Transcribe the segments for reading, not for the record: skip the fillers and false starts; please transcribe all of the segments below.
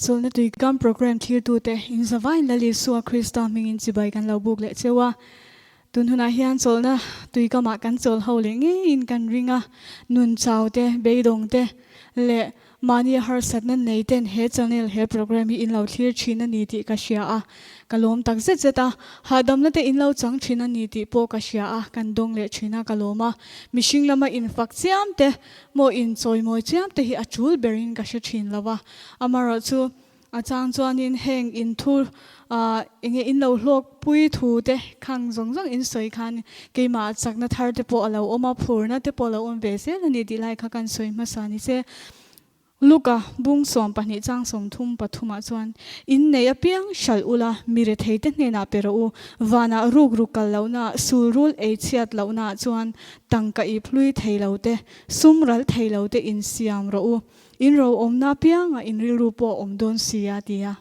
Chawlhna Tuikam Programme thirtute inzavain Lal Isua Krista hmingin chibai kan lo buk leh cheu a. Tun hunah hian chawlhna tuikamah kan chawl ho leh ngeiin kan ring a, nun chau te, beidawng te leh mahni harsatna nei ten he channel, he programme hi in lo thlir thin a ni tih ka hria a, ka lawm tak zet zet a, hahdamna te in lo chang thin a ni tih pawh ka hria a, kan dawng leh thin a, ka lawm a, mihring lama infak chiam te maw inchawimawi chiam te hi a tul berin ka hre thin lo a, amaherawhchu A chang chuanin heng in thu enge in lo hlawk pui thu te khang zawng zawng in sawi khan keimah chakna thar te pawh a lo awm a, phurna te pawh a lo awm ve zel a ni tih lai kha kan sawi hmasa ni se. Luka bung 12 chang 33 ah chuan, In nei apiang hralh ula, mi rethei te hnenah pe rawh u, vanah ruk ruk kal lohna, sul rul ei chhiat lohna ah chuan tangka ip hlui thei lo te, sum ral thei lo te in siam rawh u. In ro awmna apiangah in rilru pawh a awm dawn si a ti a.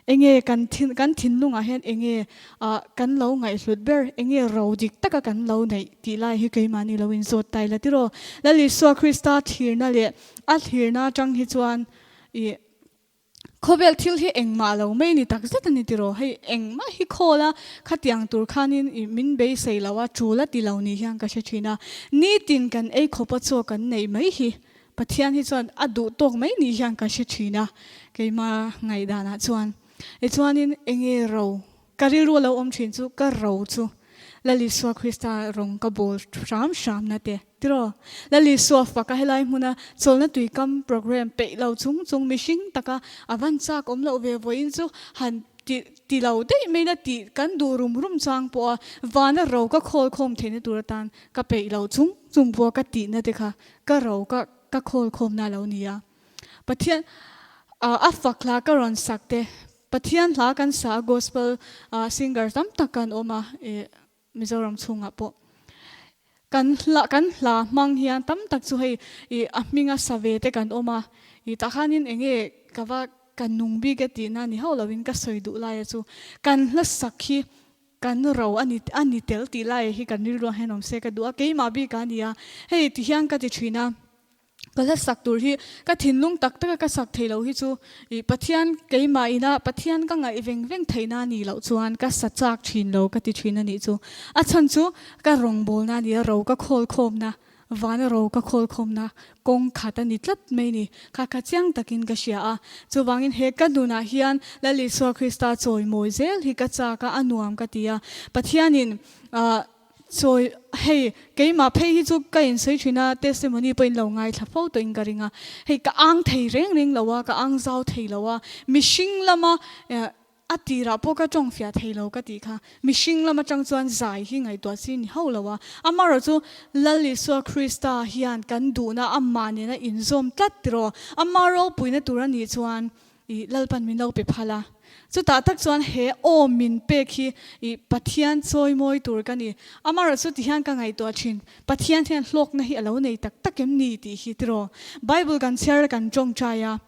Enge kan thin kan thinlungah hian enge ah kan lo ngaihhlut ber, enge ro dik taka kan lo neih tih lai hi keimahni lo inzawt ta ila tiraw. Lal Isua Krista thlirna leh a thlirna atang hi chuan ih khawvel thil hi engmah lo mai ni takzet a ni tiraw. Hei engmah hi khawl a, khatiang tur khanin ih min beisei lo a, tul a ti lo ni hian ka hre thin a. Nitin kan ei khawpa chaw kan neih mai hi Pathian hi chuan a duh tawk mai ni hian ka hre thin a, keima ngaihdanah chuan. Tichuanin enge ro, ka rilru a lo awm thin chu ka ro chu Lal Isua Krista rawng ka bawl hram hramna te tiraw? Lal Isua faka helai hmuna chawlhna tuikam programme peih lo chung chung mihring taka a van chak awm loh ve vawiin chu han ti ti lo daih mai na tih kan duh rum rum chang pawh a vana ro ka khawl khawm theihna tur atan ka peih lo chung chung pawh ka tihna te kha Ka ro ka ka khawl khawmna lo ni a. Pathian a fak hla ka rawn sak te, Pathian hla kan sa a gospel singer tam tak kan awm a i Mizoram chhungah pawh. Kan hla kan hla hmang hian tam tak chu hei i a hminga sa ve te kan awm a, i tah khanin enge ka va ka nung bik e tihna ni hauh lovin ka sawi duh laia chu kan hla sak hi Kan ro a ni a ni tel tih lai hi kan rilru ah hian awm se ka duh a, keimah bik a ni a, hei ti hian ka ti thin a, ka hla sak tur hi ka thinlung tak tak a ka sak theih loh hi chu ih Pathian keimah ina Pathian ka ngaih veng veng theihna a nih loh chuan ka sa chak thin lo ka ti thin a nih chu. A chhan chu ka rawngbawlna a ni a, ro ka khawl khawmna Vana ro ka khawl khawmna kawng khat a ni tlat mai ni. Kha kha chiang takin ka hria a. Chuvangin he ka nunah hian Lal Isua Krista chawimawi zel hi ka chak a, a nuam ka ti a. Pathianin chawi hei keimah phei hi chu ka insawi thin a, testimony pawhin lo ngaithla fo tawhin ka ring a. Hei ka ang thei reng reng lo a, ka ang zau thei lo a, mihring lama A tirah pawh ka tawng fiah thei lo ka tih kha. Mihring lam atang chuan zai hi ngaihtuah chi ni hauh lo a. Amaherawh chu Lal Isua Krista hian kan duhna amah nena inzawm tlat tiraw? Ama ropuina tur a nih chuan i Lalpan min lo pe phal a. Chutah tak chuan he aw min pek hi i Pathian chawimawi tur ka ni. Amaherawh chu tihian ka ngaihtuah thin. Pathian hian hlawkna hi a lo nei tak tak em ni tih hi tiraw? Bible kan chhiar a kan tawngtai a.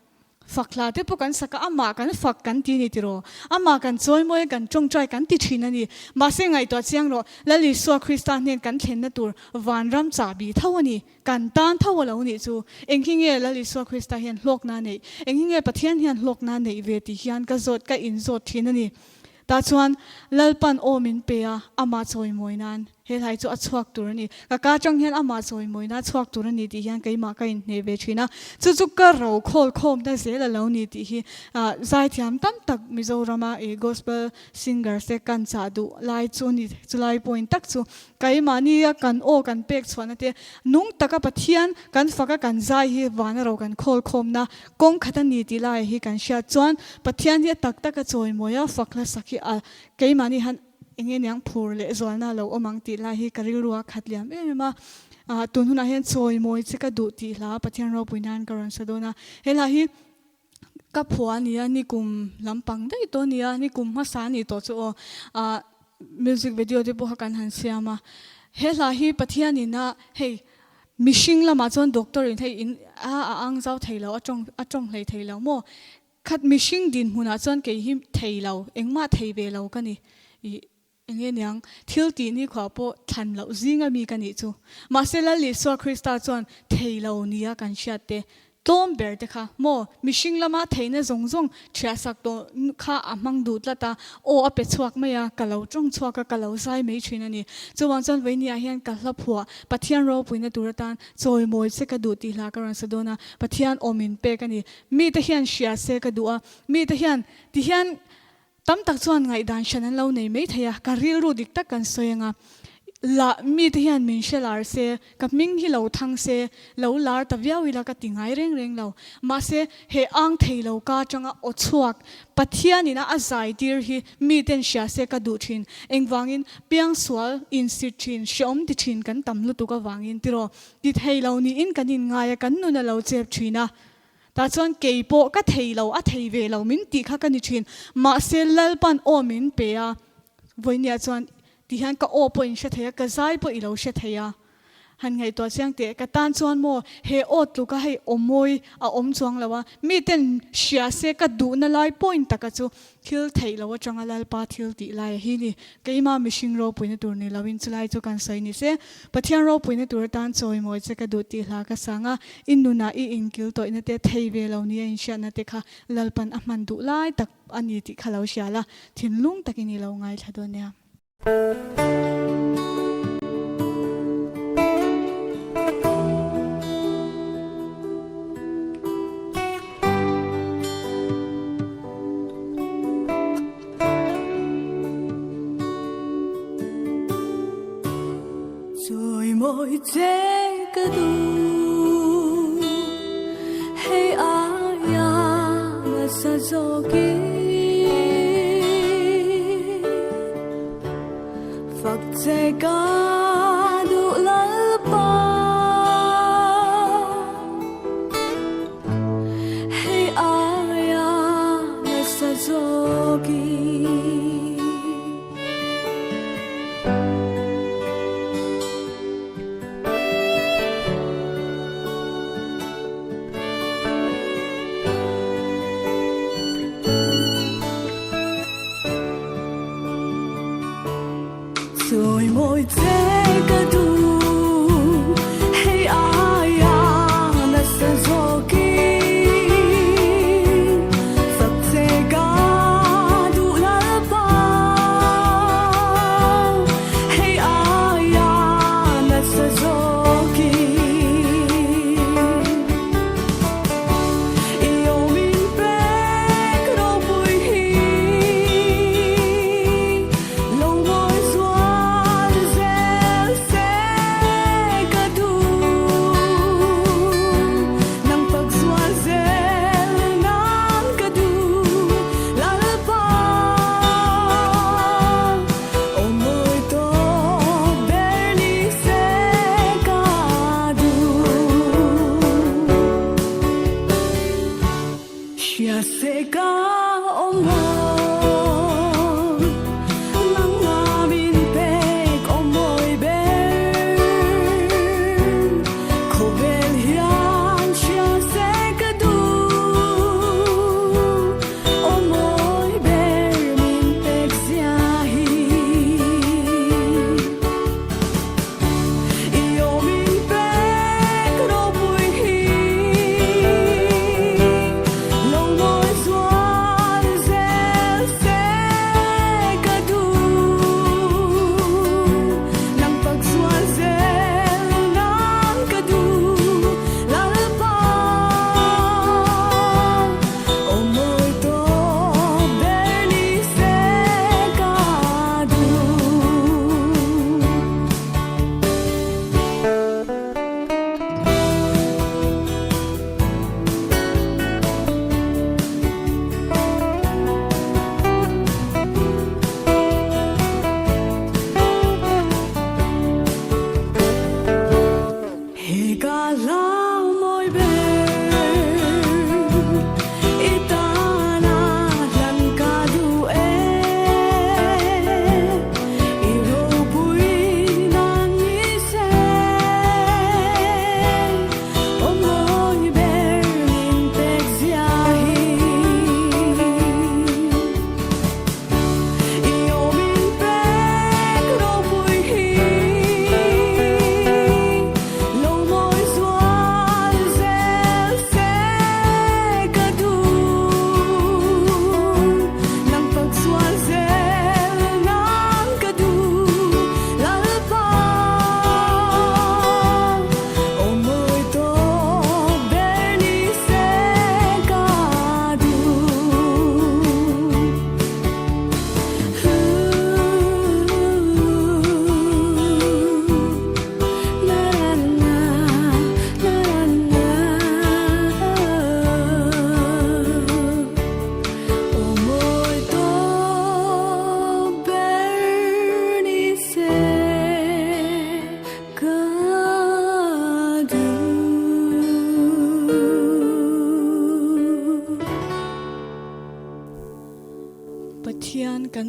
Fak hla te pawh kan sak a, amah kan fak kan ti a ni tiraw? Amah kan chawimawi a, kan tawngtai kan ti thin a ni. Mahse ngaihtuah chiang rawh, Lal Isua Krista hnen kan thlenna tur vanram chahbi tho a ni, kan tan tho a lo nih chu. Eng hi nge Lal Isua Krista hian hlawkna a neih? Eng hi nge Pathian hian hlawkna a neih ve tih hian ka zawt, ka inzawt thin a ni. Tah chuan Lalpan aw min pe a, amah chawimawi nan he hlai chu a chhuak tur a ni. Ka ka atang hian amah chawimawi nan a chhuak tur a ni tih hian keimah ka inhneh ve thin a, chu chu ka ro khawl khawmna zel a lo ni tih hi zaithiam tam tak Mizorama i gospel singers te kan chah duh lai chu a ni. Chulai point tak chu keimahnia kan aw kan pek chhuahna te nung taka Pathian kan faka kan zai hi vana ro kan khawl khawmna Kawng khat a ni tih lai hi kan hriat chuan Pathian hi a tak tak a chawimawi a, fak hlasak hi a keimahni han eng nge niang phur leh zualna a lo awm ang tih lai hi ka rilru a khat liam em em a. Ah tun hunah hian chawimawi che ka duh tih hla Pathian ropui nan ka rawn sa dawn a. He hla hi ka phuah a ni a, nikum lampang daih tawh a ni a, nikum hmasa a nih tawh chu aw. Ah music video te pawh kha kan han siam a. He hla hi Pathianin a hei Mihring lamah chuan doctor in hei in a a ang zau thei lo, a tawng a tawng hlei thei lo maw? Khat mihring dinhmunah chuan kei hi thei lo, engmah thei ve lo ka ni. I eng nge niang, thil tih ni khuah pawh thlan loh zinga mi ka nih chu. Mahse Lal Isua Krista chuan thei lo nia kan hriat te. Tlawm ber te kha maw mihring lama theihna zawng zawng ṭhiahsak tawh kha a hmang duh tlat a, aw a pe chhuak mai a, ka lo ṭawng chhuak a, ka lo zai mai ṭhin a ni. Chuvang chuan vawinia hian ka hla phuah Pathian ropuina tur atan chawimawi che ka duh tih hla ka rawn sa dawn a, Pathian aw min pek a ni. Mite hian hria se ka duh a, mite hian tihian Tam tak chuan ngaihdan hran an lo nei mai thei a, ka rilru dik tak kan sawi ang a, la mite hian min hre lar se, ka hming hi lo thang se, lo lar ta viau ila ka ti ngai reng reng lo. Mahse, he ang thei lo ka atanga aw chhuak Pathian ina a zai tir hi miten hria se ka duh thin. Engvangin piangsual insit thin, hreawm ti thin kan tam lutuk avangin tiraw ti thei lo niin kan inngai a, kan nun a lo chep thin a. Tah chuan kei pawh ka thei lo, a thei ve lo min tih kha ka ni thin. Mahse Lalpan aw min pe a, vawinia chuan ti hian ka aw pawh in hre thei a, ka zai pawh i lo hre thei a. Han ngaihtuah chiang teh, ka tan chuan maw he aw tluka hei aw mawi a awm chuang lo a, miten hria se ka duhna lai point taka chu thil theih lo atanga Lalpa thil tih lai a hi ni. Keimah mihring ropuina tur ni loin chulai chu kan sawi ni se. Pathian ropuina tur atan chawimawi che ka duh tih hla ka sang a, i nunah i inkil tawihna te thei ve lo nia inhriatna te kha Lalpan a hman duh lai tak a ni tih kha lo hria la, thinlung takin i lo ngaithla dawn nia. Chawimawi che ka duh hei aia nasa zawkin fak che ka duh Lalpa hei aia nasa zawkin. Chawimawi che ka duh hei aia nasa zawkin fak che ka duh Lalpa hei aia nasa zawkin i awmin pek ropui hi. Lo mawi zual zel se.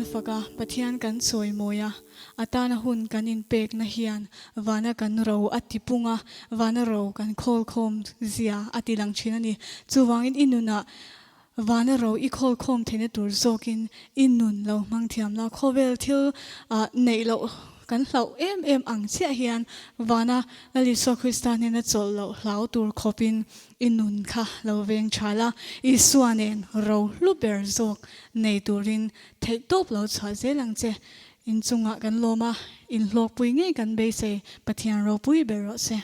fak a, Pathian kan chawimawi a, a tana hun kan inpekna hian vana kan ro a tipung a, vana ro kan khawlkhawm zia a tilang thin a ni. Chuvangin i nunah vana ro i khawlkhawm theihna tur zawkin i nun lo hmang thiam la. Khawvel thil neih loh kan hlauh em em ang chiah hian vana Lal Isua Krista hnena chawlh loh hlau tur khawpin I nun kha lo veng tha la, Isua nen ro hlu ber zawk nei turin theihtawp lo chhuah zel ang che. Inchungah kan lawm a, inhlawkpui ngei kan beisei, Pathian ropui ber rawh se.